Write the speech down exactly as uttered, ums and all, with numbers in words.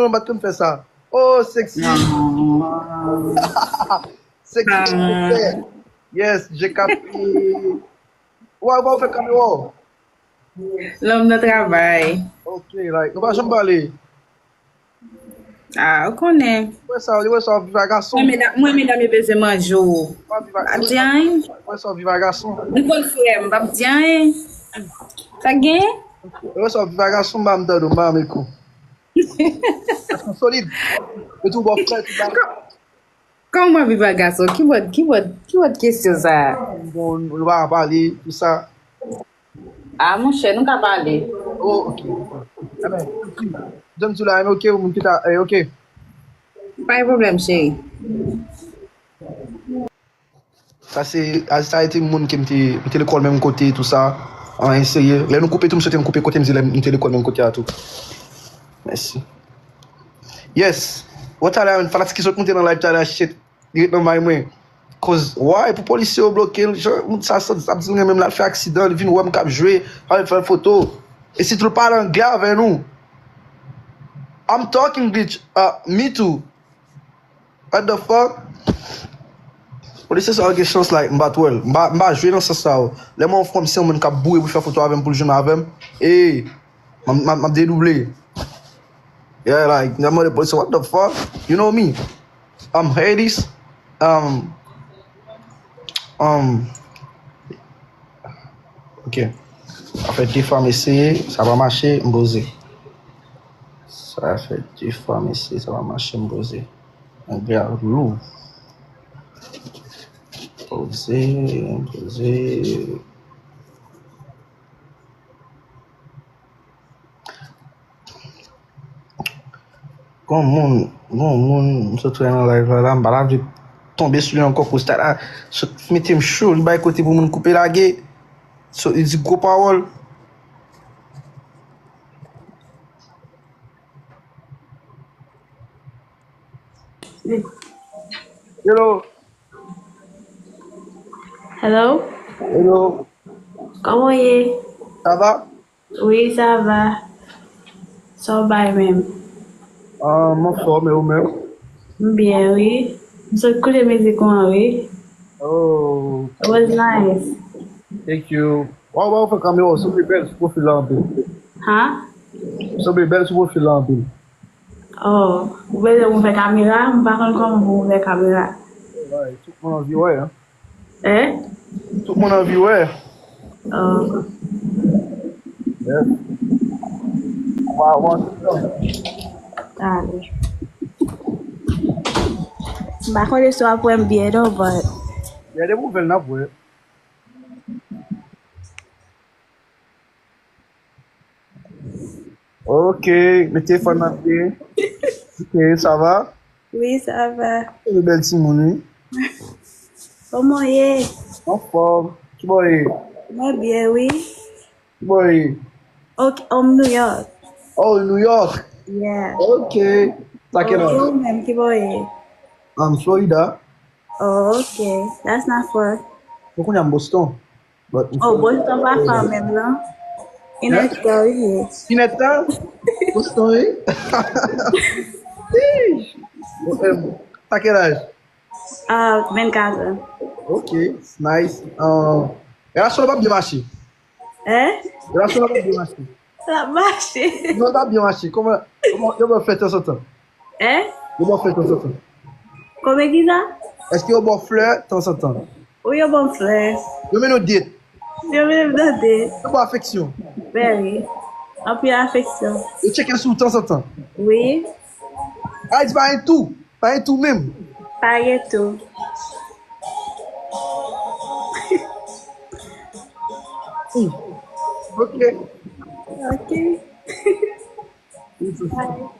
non, pa t konn fè sa. Oh, sexy. Sexy. Yes, J K P. Ou a, ou a fè kamera w? Lòm nan travay. Ok, like, nou pa janm pale. Ah, ou konnen. Ou wè sa, ou wè sa, w ap viv a gason. Mwen, medam, mwen, medam, yo bezwen manje w. Ou ap viv a, pa di anyen. Ou wè sa, w ap viv a gason. Ou konn frè m, pa di anyen. Sa gen? Ou wè sa, w ap viv a gason, m pa m tande w, m pa m ekou. Solid. E tou, bò frè, tou ba. Kòman w ap viv ak gason? Ki bòt, ki bòt, ki bòt kesyon sa a? Bon, nou pa ka pale, tou sa. Ah, monchè, nou ka pale. Oh, ok. Ebyen, jan m di w la, men ok, moun ki ta, eh, ok. Pa gen pwoblèm, cheri. Sa se, sa se te moun ke m te, m te lekòl menm kote, tou sa. Anyen serye. Lè nou koupe tou, m swete m koupe kote m di lè m te lekòl menm kote a tou. Mèsi. Yes. Wè talè a, fanatik ki sot moute nan live talè a, shit. Li ret nan may mwen. Koz, why pou polisye yo bloke l? Jan moun sa sot ap di l renmen m, l al fè aksidan, li vin wè m k ap jwe, al fè foto. E sitou l pale anglè avè nou. I'm talking, bitch. Ah, me too. What the fuck? Polisye sa yo gen chans, like, m pa t wè l. M pa, m pa jwe nan sans sa yo. Lè m wè yon fanm, se yon moun k ap boure pou fè foto avè m, pou l jwenn avè m. Ey, m, m, m ap dedouble. Yeah, like, m ap mande polisye, what the fuck? You know me. Um, Hades. Um, um, ok. Sa fè de fwa m eseye, sa pa mache, m poze. Sa fè de fwa m eseye, sa pa mache, m poze. Anglè a lou. Poze, poze. Gon moun, gon moun, m sot wè nan live la, la, m pa ta vle tonbe sou li ankò, koz ta la, sot mete m cho, li bay kote pou moun koupe lage, sot li di gwo pawòl. Hello. Hello? Hello. Kòman w ye? Sa va? Wi, sa va. Sa w bay menm? Ah, m anfòm, e ou menm? M byen, wi. M sot koute mizik ou an, wi. Oh. It was nice. Thank you. Waw, waw, fè kamera w, sanble bèl sou pwofil la anpil. Ha? Sanble bèl sou pwofil la anpil. Oh, ou bezwen m ouvè kamera? M pa konn kòman pou m ouvè kamera. Alright, tout moun anvi wè, hein? Hein? Tout moun anvi wè. Oh. Yeah. Wa, wa. Ale. M pa konnen si w ap wè m byen non, but. Gade pou fè l n ap wè. Ok, mete fò nan pye. Ok, sa va? Wi, sa va. Ou bèl timoun, wi. Kòman w ye? Anfòm. Ki bò w ye? Mwen byen, wi. Ki bò w ye? Ok, um, New York. Oh, New York? Yeah. Ok. Sa ki nan? Ok, ou menm, ki bò w ye? Um, Florida. Oh, ok. That's not far. Mwen kounye a m Boston. But oh, Boston pa far menm non. Inèdtan, wi. Inèdtan? Boston, wi. Sheesh. Bon, em, t'as quel âge? Ah, vennkat an. Ok, nice. Ah, relasyon w ap byen mache. Hein? Relasyon w ap byen mache. L ap mache. Non, l ap byen mache. Kòman, kòman, yo ban flè tanzantan? Hein? Yo ban flè tanzantan? Kòman ki sa? Èske yo ban flè tanzantan? Wi, yo ban flè. Yo mennen w date? Yo mennen m nan date. Yo ban afeksyon? Very. Anpil afeksyon. Yo tcheke sou w tanzantan? Wi. Ay, di pa gen tou. Pa gen tou menm. Pa gen tou. Hmm. Ok. Ok. Bye.